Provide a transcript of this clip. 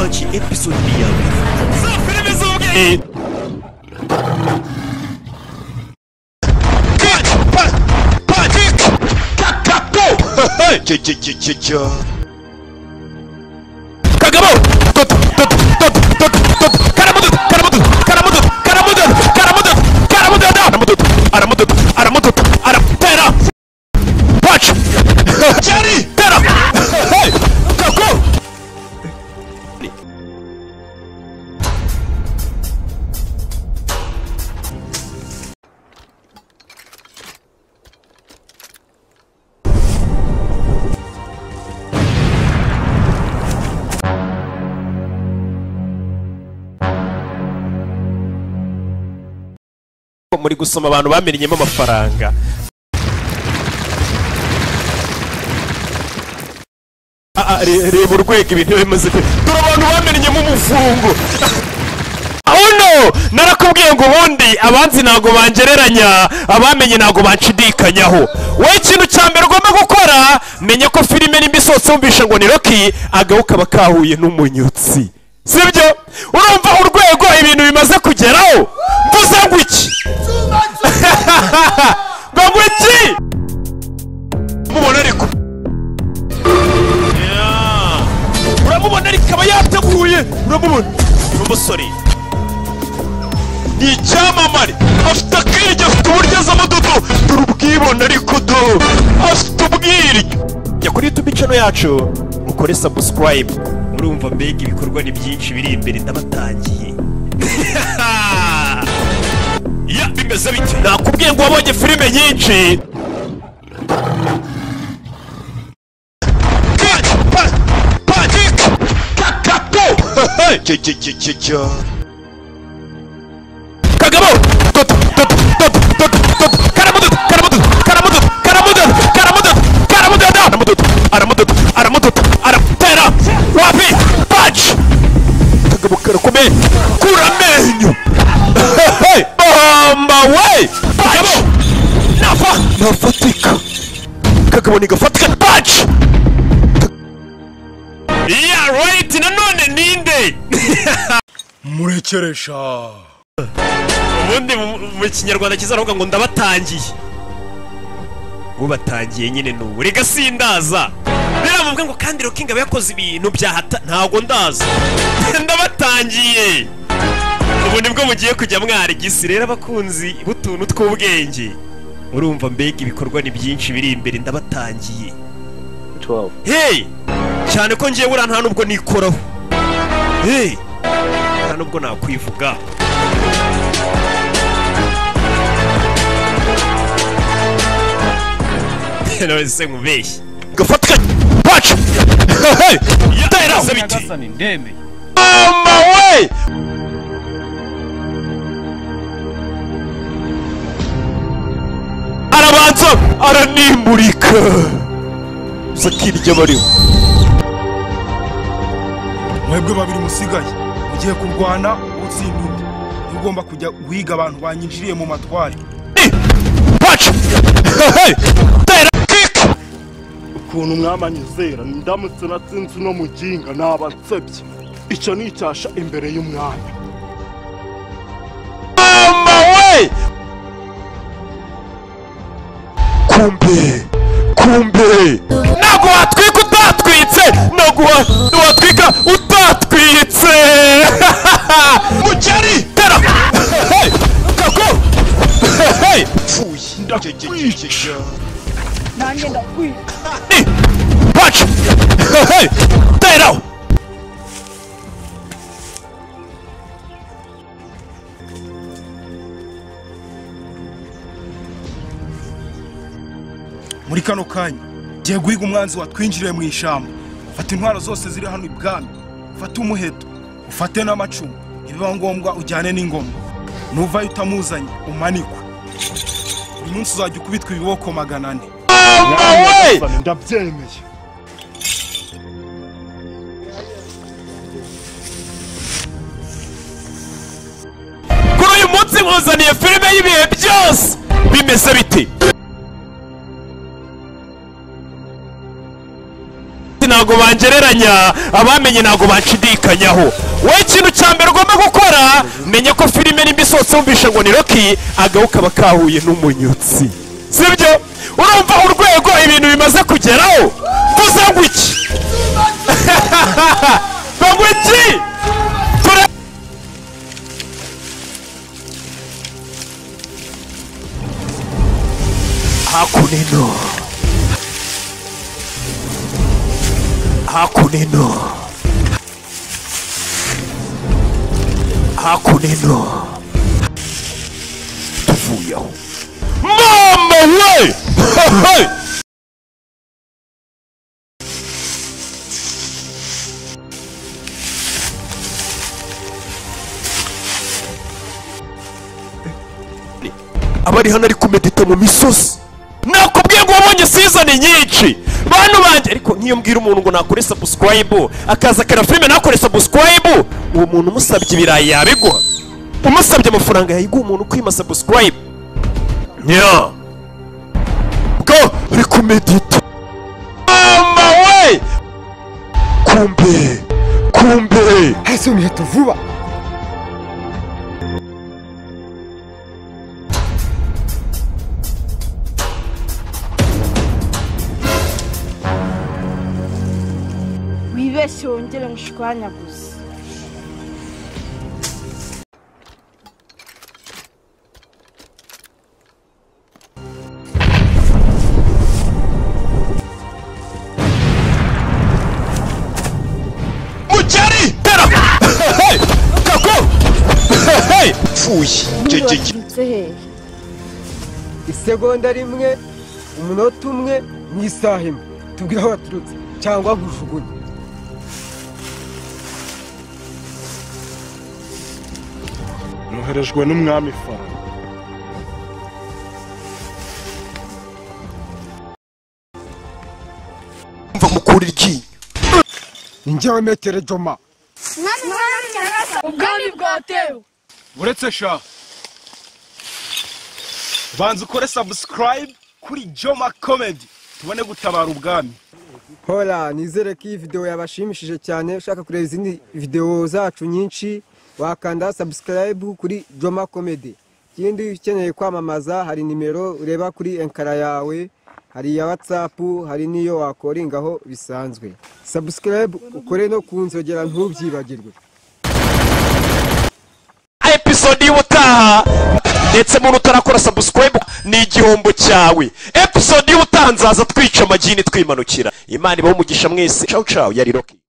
Punch episode ni ya mbere. Za filime z'ubwenge. Kagabo muri gusoma abantu bamenyemo amafaranga. Reba urwego ibintu bimaze. Dore abantu bamenyemo umufungo. Oh no, narakubwiye ngo ubundi abanzi ntago bangereranya, abamenye ntago banshidikanyaho. Wowe ikintu cya mbere ugomba gukora, menya ko filime nimba isohotse wumvisha ngo ni Rocky, agahuka bakahuye n'umunyutsi. Sibyo? Urumva urwego ibintu bimaze kugeraho. Mvuze ngo iki? Ngo iki? Mubona ariko. Uramubona ariko aba yateguye. Uramubona. Umusore. Ni icyamamare. Afite akirya, afite uburyo azamudodo. Dore ubwibone ariko do. Afite ubwiryo. Jya kuri YouTube channel yacu ukore subscribe. Urumva mbega ibikorwa ni byinshi biri imbere ndabatangiye. Ya bimeze bite? Nakubwiye ngo wabonye filime nyinshi. Kagabo kura amenyo. Bomba we. Kagabo nafa nafatika. Kagabo ni gafatika punch. Yeah right, nanone ninde murekeresha. Ubundi mu kinyarwanda kizaravuga ngo ndabatangiye. Ubatangiye nyine n'ubu rega sindaza. Biravuga ngo kandi Rocky ngaba yakoze ibintu byahata ntago ndaza. Ndabatangiye. Ubu nibwo mugiye kujya mwarigisi rero abakunzi butuntu tw'ubwenge. Urumva mbega ibikorwa ni byinshi biri imbere ndabatangiye. 12. Hey! Cyane ko ngiye bura nta nubwo nikoraho. Hey! Nta nubwo nakwivuga. None se nkubeshye. Gafatika punch. Hey! Tera biti. Mama we! Arabanza aranimurika. Sakirya bariho. Mwebwe babiri musigaye ugiye kurwana utsinda undi. Ugomba kujya wiga abantu banyinjiriye mu matware. Punch. Hey! Tera kick. Ukuntu mwamanyizera ndamutse natsinze no muginga nabansebye. Icyo ni icyasha imbere y'umwami. Mama we! Kumbe, kumbe. Ntabwo watwika utatwitse, ntabwo watwika utatwitse. Mugeri! Tera! Hey! Kako! Hey! Ndakwica. Nanjye ndakwica. Punch! Hey! Tera! Muri kano kanya giye guhiga umwanzi watwinjiriye mu ishamba. Fata intwaro zose ziri hano ibwami, fata umuheto, ufate n'amacumu, nibiba ngombwa ujyane n'ingoma. Nuvayo utamuzanye umanikwe. Uyu munsi uzajya ukubitwa ibiboko 400. Ndabyemeye. Kuri uyu munsi nkuzaniye filime y'ibihe byose. Bimeze biti? Ntabwo bangereranya. bangereranya, abamenye ntago banshidikanyaho. Wowe ikintu cya mbere ugomba gukora, menya ko filime nimba isohotse wumvishe ngo ni Rocky, agahu kaba kahuye n'umunyutsi. Sibyo? Urumva urwego ibintu bimaze kugeraho? Mvuze ngo iki? Ngo iki? Hakunino. Hakunino. Hakunino. Tuvuyeho. Mama we! Hey! Abari hano ari kumedita mu misozi. Nakubwiye ngo wabonye season nyinshi. Bantu banje, ariko nkiyo mbwira umuntu ngo nakore subscribe, akaza akara filime nakore subscribe, uwo muntu umusabye ibirayi yabiguha. Umusabye amafaranga yayiguha umuntu kwima subscribe. Nya. Go uri kumedita. Mama we! Kumbe, kumbe. Hasi umuheto vuba. Wibeshye wongere ngushwanyaguze. Mugeri! Tera! Hey! Kako! Hey! Pfuye! Jejeje. Isegonda rimwe, umunota umwe, n'isaha imwe. Tubwire aho waturutse cyangwa nkujugunye. Noherejwe n'umwami Farawo. Mva mukura iryinyo. Ninjyewe Metere Joma. Ubwami bwatewe. Uretse sha. Banza ukore subscribe kuri Joma Comedy tubone gutabara ubwami. Hola, nizere ko iyi video yabashimishije cyane. Ushaka kureba izindi video zacu nyinshi wakanda subscribe kuri Joma Comedy. Ikindi ukeneye kwamamaza hari nimero ureba kuri enkara yawe, hari ya WhatsApp, hari niyo wakoringaho bisanzwe. Subscribe ukore no kunzogera ntubyibagirwe. Episode y'ubutaha ndetse muntu utarakora subscribe ni igihombo cyawe. Episode y'ubutaha nzaza twica amagini twimanukira. Imana ibahe umugisha mwese. Ciao ciao, yari Rocky.